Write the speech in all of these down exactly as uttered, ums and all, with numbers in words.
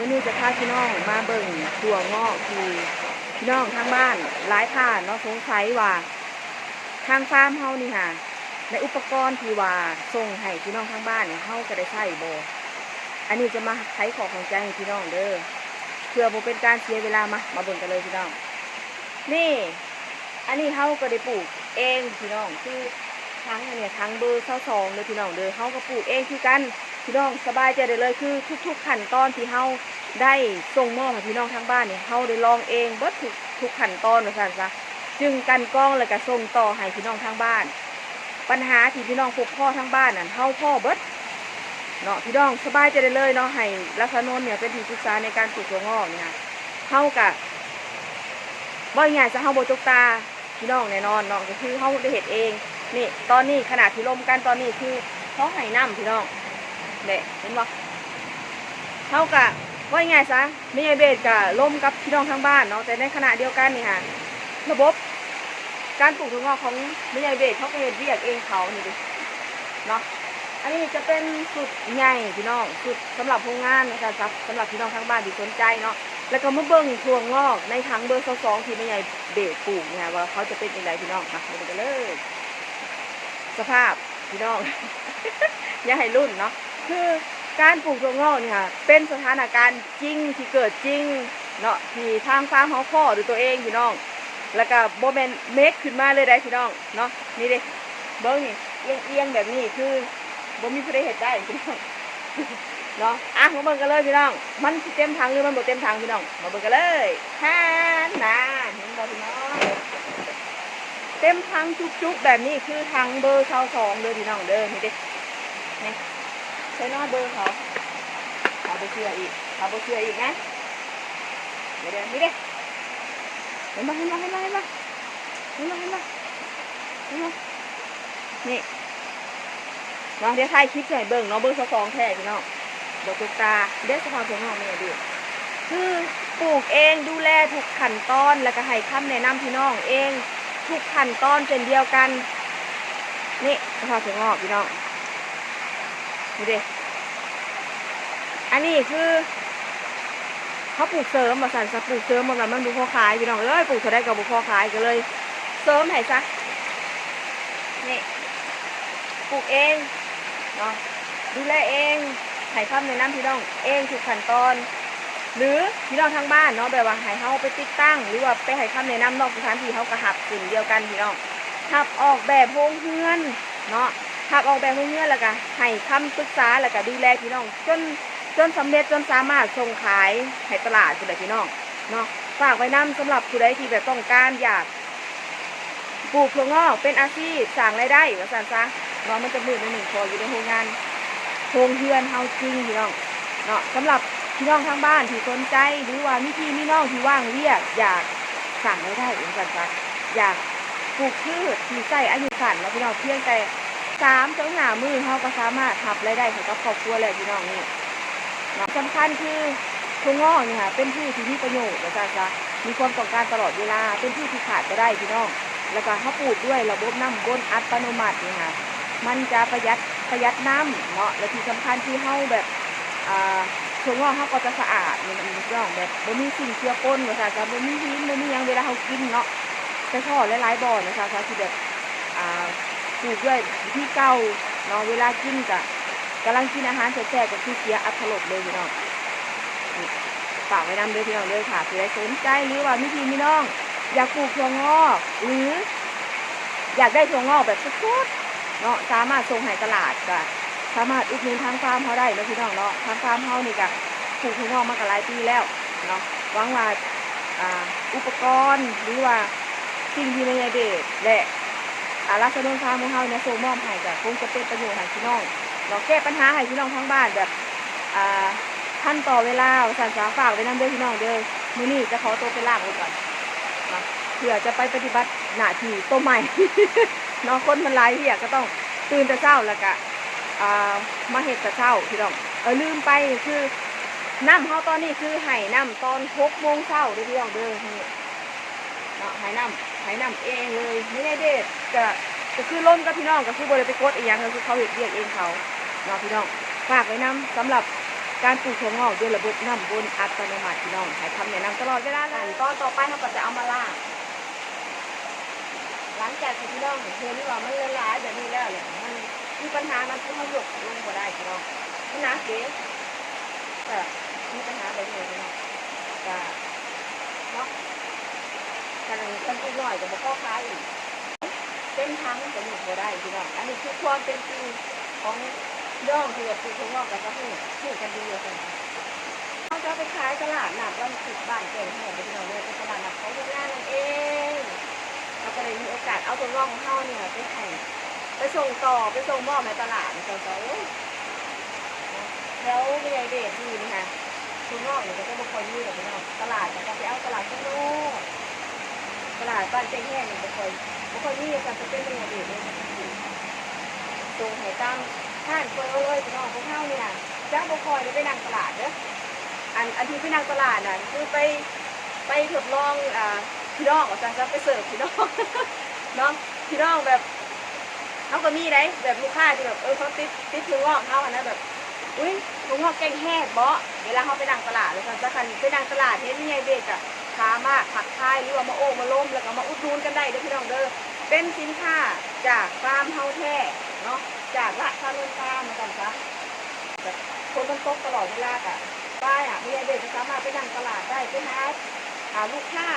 มื้อนี้จะพาพี่น้องมาเบิ่งถั่วงอกที่พี่น้องทางบ้านหลายท่านเนาะสงสัยว่า ทางฟาร์มเฮานี่ค่ะ ในอุปกรณ์ที่ว่าส่งให้พี่น้องทางบ้านเนี่ยเฮาก็ได้ใช้บ่ อันนี้จะมาไขข้อข้องใจให้พี่น้องเด้อ เพื่อบ่เป็นการเสียเวลา มา มาเบิ่งกันเลยพี่น้อง นี่ อันนี้เฮาก็ได้ปลูกเองพี่น้อง คือถังอันเนี้ยถังเบอร์ซาวสองเด้อพี่น้องเด้อ เฮาก็ปลูกเองคือกัน พี่น้องสบายใจได้เลย คือทุกๆขั้นตอนที่เฮาได้ส่งมอบให้พี่น้องทางบ้านนี่ เฮาได้ลองเองเบิดทุกทุกขั้นตอนว่าซั่นซะ จึงกลั่นกรองแล้วก็ส่งต่อให้พี่น้องทางบ้าน ปัญหาที่พี่น้องพบพ้อทางบ้านนั่น เฮาพ้อเบิดเนาะ พี่น้องสบายใจได้เลยเนาะ ให้ลักษณนนท์เนี่ยเป็นที่ปรึกษาในการปลูกถั่วงอกนี่ค่ะ เฮากะ เว้าง่ายๆซะ เฮาบ่จกตาพี่น้องแน่นอนเนาะ ก็คือเฮาได้เฮ็ดเอง นี่ ตอนนี้ขณะที่ลมกันตอนนี้คือเฮาให้น้ำพี่น้อง แหละ เห็นบ่ เฮากะ เว้าง่ายๆซะ แม่ใหญ่เบสกะลมกับพี่น้องทางบ้านเนาะ แต่ในขณะเดียวกันนี่ค่ะ ระบบการปลูกถั่วงอกของแม่ใหญ่เบสเขาก็เฮ็ดเวียกเองเขานี่เด้ เนาะ อันนี้จะเป็นชุดใหญ่พี่น้อง ชุดสำหรับโรงงานนะคะ สำหรับพี่น้องทางบ้านที่สนใจเนาะ แล้วก็มาเบิ่งถั่วงอกในถังเบอร์ซาวสองที่แม่ใหญ่เบสปลูกเนี่ยว่าเขาจะเป็นจั่งใดพี่น้อง มา มาดูกันเลย สภาพพี่น้อง อย่าให้ลุ้นเนาะ คือการปลูกถั่วงอกนี่ค่ะ เป็นสถานการณ์จริงที่เกิดจริงเนาะ ที่ทางฟาร์มเฮาพ้อด้วยตัวเองพี่น้อง แล้วก็บ่แม่นเมคขึ้นมาเลยได้พี่น้องเนาะ นี่เด้ เบิ่งนี่ เอียงๆแบบนี้คือบ่มีผู้ใดเฮ็ดได้พี่น้อง เนาะ อ่ะ มาเบิ่งกันเลยพี่น้อง มันสิเต็มถังหรือมันบ่เต็มถังพี่น้อง มาเบิ่งกันเลย ฮ่า น่า เห็นบ่พี่น้อง เต็มถังจุกๆแบบนี้คือถังเบอร์ซาวสองเด้อพี่น้องเด้อ นี่เด้ นี่ ใส่น้อยเบอร์เขา เขาบ่เชื่ออีก เขาบ่เชื่ออีกนะ เดี๋ยวๆ นี่เด้ เห็นบ่ เห็นบ่ เห็นบ่ เห็นบ่ เห็นบ่ เห็นบ่ เห็นบ่ นี่ เนาะ เดี๋ยวถ่ายคลิปให้เบิ่งเนาะ เบิ่งซาวสองแท้พี่น้อง บ่จกตา เด้อ สภาพถั่วงอกแม่เบส คือปลูกเอง ดูแลทุกขั้นตอน แล้วก็ให้คำแนะนำพี่น้องเอง ทุกขั้นตอนเช่นเดียวกัน นี่ สภาพถั่วงอกพี่น้อง นี่เด้ อันนี้คือ เขาปลูกเสริมว่าซั่นซะ ปลูกเสริมว่าซั่น มันบ่พอขายพี่น้องเอ้ย ปลูกเท่าใดก็บ่พอขาย ก็เลยเสริมให้ซะ นี่ ปลูกเองเนาะ ดูแลเอง ให้คำแนะนำพี่น้องเองทุกขั้นตอน หรือพี่น้องทางบ้านเนาะ แบบว่าให้เฮาไปติดตั้ง หรือว่าไปให้คำแนะนำนอกสถานที่ เฮาก็รับเช่นเดียวกันพี่น้อง รับออกแบบโรงเรือนเนาะ รับออกแบบโรงเรือน แล้วก็ให้คำปรึกษา แล้วก็ดูแลพี่น้อง จน จนสำเร็จ จนสามารถส่งขายให้ตลาดพู้นแหละพี่น้องเนาะ ฝากไว้นำสำหรับผู้ใดที่แบบต้องการอยากปลูกถั่วงอกเป็นอาชีพสร้างรายได้ว่าซั่นซะเนาะ มันจะมืดนิดหนึ่ง เพราะอยู่ในโรงงาน โรงเรือนเฮาจริงพี่น้องเนาะ สำหรับพี่น้องทางบ้านที่สนใจ หรือว่ามีพี่มีน้องที่ว่างเวียกอยากสร้างรายได้ว่าซั่นซะ อยากปลูกพืชที่ใช้อายุสั้นเนาะพี่น้อง เพียงแต่ สามถึงห้ามื้อ เฮาก็สามารถรับรายได้ให้กับครอบครัวแล้วพี่น้องนี่เนาะ สำคัญคือถั่วงอกนี่ค่ะ เป็นพืชที่มีประโยชน์ว่าซั่นซะ มีความต้องการตลอดเวลา เป็นพืชที่ขาดบ่ได้พี่น้อง แล้วก็เฮาปลูกด้วยระบบน้ำวนอัตโนมัตินี่ค่ะ มันจะประหยัด ประหยัดน้ำเนาะ และที่สำคัญคือเฮาแบบ อ่า ถั่วงอกเฮาก็จะสะอาดนี่พี่น้อง แบบบ่มีสิ่งเจือปนว่าซั่นซะ บ่มีหิน บ่มีหยัง เวลาเฮากินเนาะ ไปพ้อหลายๆบ่อนว่าซั่นซะ ที่แบบ อ่า ปลูกด้วยวิธีเก่าเนาะ เวลากินก็กำลังกินอาหารแซ่บๆ ก็คือเสียอรรถรสเลยพี่น้อง นี่ ฝากไว้นำเด้อพี่น้องเด้อ ถ้าผู้ใดสนใจ หรือว่ามีพี่มีน้องอยากปลูกถั่วงอก หรืออยากได้ถั่วงอกแบบสดๆเนาะ สามารถส่งให้ตลาด ก็สามารถอุดหนุนทางฟาร์มเฮาได้เนาะพี่น้องเนาะ ทางฟาร์มเฮานี่ก็ปลูกถั่วงอกมาก็หลายปีแล้วเนาะ หวังว่า อ่า อุปกรณ์ หรือว่าสิ่งที่แม่ใหญ่เบส และ อ่า ลักษณนนท์ฟาร์มของเฮาเนี่ยส่งมอบให้ก็คงจะเป็นประโยชน์ให้พี่น้องเนาะ แก้ปัญหาให้พี่น้องทางบ้านแบบ อ่า ทันต่อเวลาว่าซั่นซะ ฝากไว้นำเด้อพี่น้องเด้อ มื้อนี้จะขอตัวไปล้างรถก่อนเนาะ เพื่อจะไปปฏิบัติหน้าที่ตัวใหม่ เนาะ คนมันหลายเวียก ก็ต้องตื่นแต่เช้าแล้วก็ อ่า มาเฮ็ดแต่เช้าพี่น้อง เออ ลืมไป คือน้ำเฮาตอนนี้คือให้น้ำตอนหกโมงเช้าเด้อพี่น้องเด้อ นี่ เนาะ ให้น้ำ ให้น้ำเองเลย แม่ใหญ่เบสก็ ก็คือลมกับพี่น้อง ก็คือบ่ได้ไปกดอีหยัง ก็คือเขาเฮ็ดเวียกเองเขาเนาะพี่น้อง ฝากไว้นำสำหรับ การปลูกถั่วงอกด้วยระบบน้ำวนอัตโนมัติพี่น้อง ให้คำแนะนำตลอดเวลาเลย ขั้นตอนต่อไปเราก็จะเอามาล้าง หลังจากที่พี่น้องเห็นว่ามันหลายๆแบบนี้แล้วเนี่ย มันมีปัญหา มันคือมันยกลงบ่ได้พี่น้อง มันหนักเด้ ก็มีปัญหาแบบนี้พี่น้อง ก็เนาะ คันมันอีกหน่อยก็บ่พอขายอีก เต็มถังก็ยกบ่ได้พี่น้อง อันนี้คือความเป็นจริงของน้องที่ว่าปลูกถั่วงอกก็จะฮู้ ฮู้กันดีว่าซั่น เขาจะเอาไปขายตลาดนัดวันพุธบ้านแก่งแฮดพี่น้องเด้อ เป็นตลาดนัดของโรงงานนั่นเอง เราก็เลยมีโอกาสเอาถั่วงอกของเฮาเนี่ยไปให้ ไปส่งต่อ ไปส่งมอบในตลาดนี่เจ้า เจ้า โอ้ย แถวแม่ใหญ่เบสอยู่นี่ค่ะ ถั่วงอกนี่ก็จะบ่ค่อยมีดอกพี่น้อง ตลาดก็จะไปเอาตลาดข้างนอก ตลาดบ้านแก่งแฮดนี่บ่ค่อย บ่ค่อยมี ก็จะเป็นแม่ใหญ่เบสเลย ส่งให้ตามห้างก๋วยเตี๋ยวเลยพี่น้อง พวกเฮานี่นะ จะบ่ค่อยได้ไปนั่งตลาดเด้อ อัน อันที่ไปนั่งตลาดน่ะ คือไป ไปทดลอง อ่า พี่น้อง ว่าซั่นซะ ไปเสิร์ฟพี่น้อง เนาะ พี่น้องแบบ เฮาก็มีได้ แบบลูกค้าที่แบบ เออ เขาติด ติดถั่วงอกเฮาหั้นนะ แบบ อุ๊ย ถั่วงอกแก่งแฮดบ่ เวลาเฮาไปนั่งตลาด ว่าซั่นซะ คันไปนั่งตลาดเห็นแม่ใหญ่เบสก็สามารถทักทาย หรือว่ามาโอ้มาล้ม แล้วก็มาอุดหนุนกันได้เด้อพี่น้องเด้อ เป็นสินค้าจากฟาร์มเฮาแท้เนาะ จากละชาโนนฟาร์ม ว่าซั่นซะ แบบฝนมันตกตลอดเวลา ก็ไปอะ แม่ใหญ่เบสก็สามารถไปนั่งตลาดได้ ไปหา อ่า ลูกค้า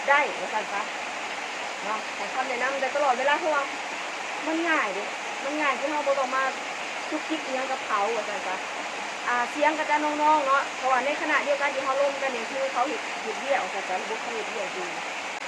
ได้ ว่าซั่นซะ เนาะ ให้คำแนะนำได้ตลอดเวลา เพราะว่ามันง่ายเด้ มันง่ายที่เฮาบ่ต้องมาจุกจิกอิหยังกับเขา ว่าซั่นซะ อ่า เสียงก็จะน้องๆเนาะ เพราะว่าในขณะเดียวกันที่เฮาล้มกันนี่ คือเขาเฮ็ด เฮ็ดเวียก ว่าซั่นซะ ระบบเขาเฮ็ดเวียกอยู่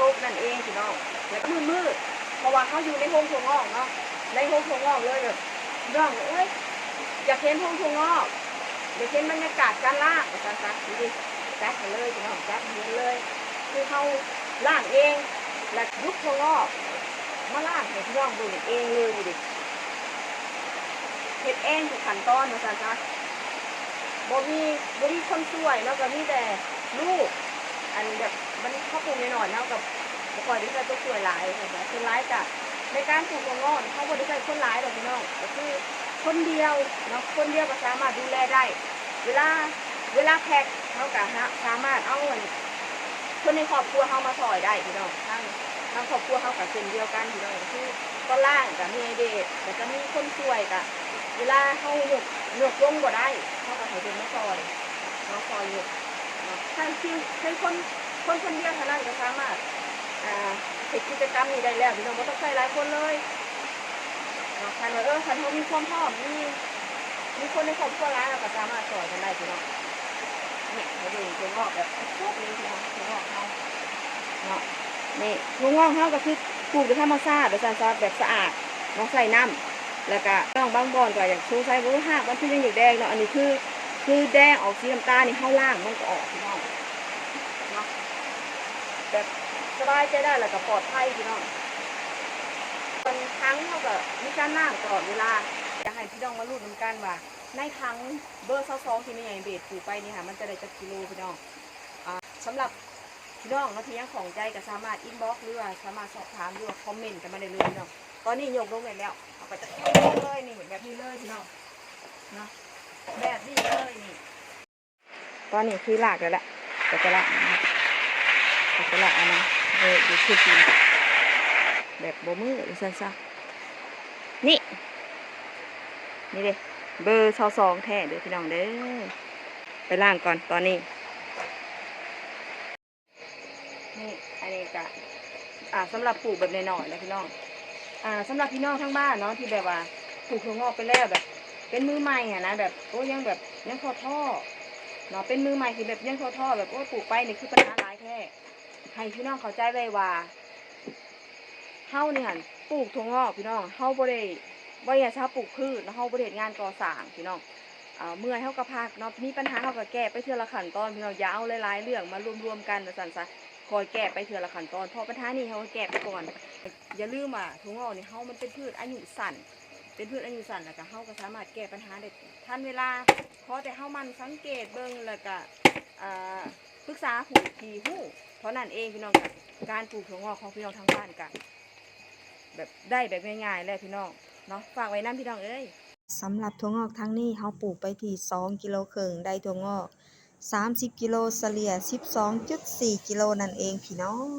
ตกนั่นเองพี่น้อง แล้วก็มืดๆ เพราะว่าเฮาอยู่ในโฮงถั่วงอกเนาะ ในโฮงถั่วงอกเลยแบบ น้อง โอ๊ย อยากเห็นโฮงถั่วงอก อยากเห็นบรรยากาศการล้าง ว่าซั่นซะ ดูดิ จัดให้เลยพี่น้อง จัดให้เห็นเลย คือเฮาล้างเอง และหยุบถั่วงอก มาล้างให้พี่น้องเบิ่งเองเลย ดูดิ เฮ็ดเองทุกขั้นตอน ว่าซั่นซะ บ่มี บ่มีคนช่วยเนาะ ก็มีแต่ลูก อันแบบมัน เฮาปลูกน้อยๆ เฮาก็บ่ค่อยได้ใช้ตัวช่วยหลาย ว่าซั่นซะ ส่วนหลายก็ในการปลูกถั่วงอกนี่ เฮาบ่ได้ใช้คนหลายดอกพี่น้อง ก็คือคนเดียวเนาะ คนเดียวก็สามารถดูแลได้ เวลา เวลาแพ็ค เฮาก็หา สามารถเอาอัน คนในครอบครัวเฮามาช่วยได้พี่น้อง ทาง ทางครอบครัวเฮาก็เช่นเดียวกันพี่น้อง ก็คือตอนล้างก็มีไอ้เบส ก็จะมีคนช่วย ก็เวลาเฮายก ยกลงบ่ได้ เฮาก็ให้เพิ่นมาช่วย เนาะ ช่วยยกเนาะ ถ้าเพียง เพียงคน คนคนเดียวเท่านั้นก็สามารถ อ่า เฮ็ดกิจกรรมนี้ได้แล้วพี่น้อง บ่ต้องใช้หลายคนเลย เนาะ คันว่า เออ คันเฮามีความพร้อม มี มีคนในครอบครัวหลาย เฮาก็สามารถช่วยกันได้พี่น้อง นี่ ให้เบิ่งถั่วงอกแบบสดๆเลยพี่น้อง ถั่วงอกเฮาเนาะ นี่ ถั่วงอกเฮาก็คือปลูกโดยธรรมชาติ ว่าซั่นซะ แบบสะอาดเนาะ ใส่น้ำ แล้วก็น้องบางบ่อนก็อยากสงสัยว่า รากมันคือยังอยากแดงเนาะ อันนี้คือ คือแดงออกสีน้ำตาลนี่ เฮาล้างมันก็ออกพี่น้อง เนาะ แบบสบายใจได้แล้วก็ปลอดภัยพี่น้อง ส่วนถังเฮาก็มีการล้างตลอดเวลา อยากให้พี่น้องมาลุ้นนำกันว่า ในถังเบอร์ซาวสองที่แม่ใหญ่เบสปลูกไปนี่ค่ะ มันจะได้จักกิโลพี่น้อง อ่า สำหรับพี่น้องเนาะที่ยังข้องใจก็สามารถอินบ็อกซ์ หรือว่าสามารถสอบถาม หรือว่าคอมเมนต์กันมาได้เลยพี่น้อง ตอนนี้ยกลงได้แล้ว เฮาก็จะเลยนี่ แบบนี้เลยพี่น้อง เนาะ แบบนี้เลยนี่ ตอนนี้คือลากแล้วแหละ ก็จะลาก ก็จะลากเอามา เออ ดูคือกิน แบบบ่มือว่าซั่นซะ นี่ นี่เด้ เบอร์ซาวสองแท้เด้อพี่น้องเด้อ ไปล้างก่อนตอนนี้ นี่ อันนี้ก็ อ่า สำหรับปลูกแบบน้อยๆนะพี่น้อง อ่า สำหรับพี่น้องทางบ้านเนาะ ที่แบบว่าปลูกถั่วงอกไปแล้วแบบ เป็นมือใหม่อะนะ แบบ โอ้ ยังแบบ ยังท้อๆเนาะ เป็นมือใหม่ที่แบบยังท้อๆแบบ โอ้ ปลูกไปนี่คือปัญหาหลายแท้ ให้พี่น้องเข้าใจไว้ว่า เฮานี่หั่นปลูกถั่วงอกพี่น้อง เฮาบ่ได้ บ่ได้อยากจะปลูกพืชเนาะ เฮาบ่ได้เฮ็ดงานก่อสร้างพี่น้อง อ่า เมื่อยเฮาก็พักเนาะ มีปัญหาเฮาก็แก้ไปเทื่อละขั้นตอนพี่น้อง อย่าเอาหลายๆเรื่องมารวมๆกันว่าซั่นซะ ค่อยแก้ไปเทื่อละขั้นตอน เพราะปัญหานี้เฮาก็แก้ไปก่อน อย่าลืมว่าถั่วงอกนี่เฮามันเป็นพืชอายุสั้น เป็นพืชอายุสั้น แล้วก็เฮาก็สามารถแก้ปัญหาได้ทันเวลา ขอแต่เฮาหมั่นสังเกตเบิ่ง แล้วก็ อ่า ปรึกษาผู้ที่ฮู้เท่านั้นเองพี่น้อง ก็การปลูกถั่วงอกของพี่น้องทางบ้านก็แบบได้แบบง่ายๆแหละพี่น้องเนาะ ฝากไว้นำพี่น้องเอ้ย สำหรับถั่วงอกทางนี้เฮาปลูกไปที่สองกิโลครึ่ง ได้ถั่วงอกสามสิบกิโล เฉลี่ยสิบสองจุดสี่กิโลนั่นเองพี่น้อง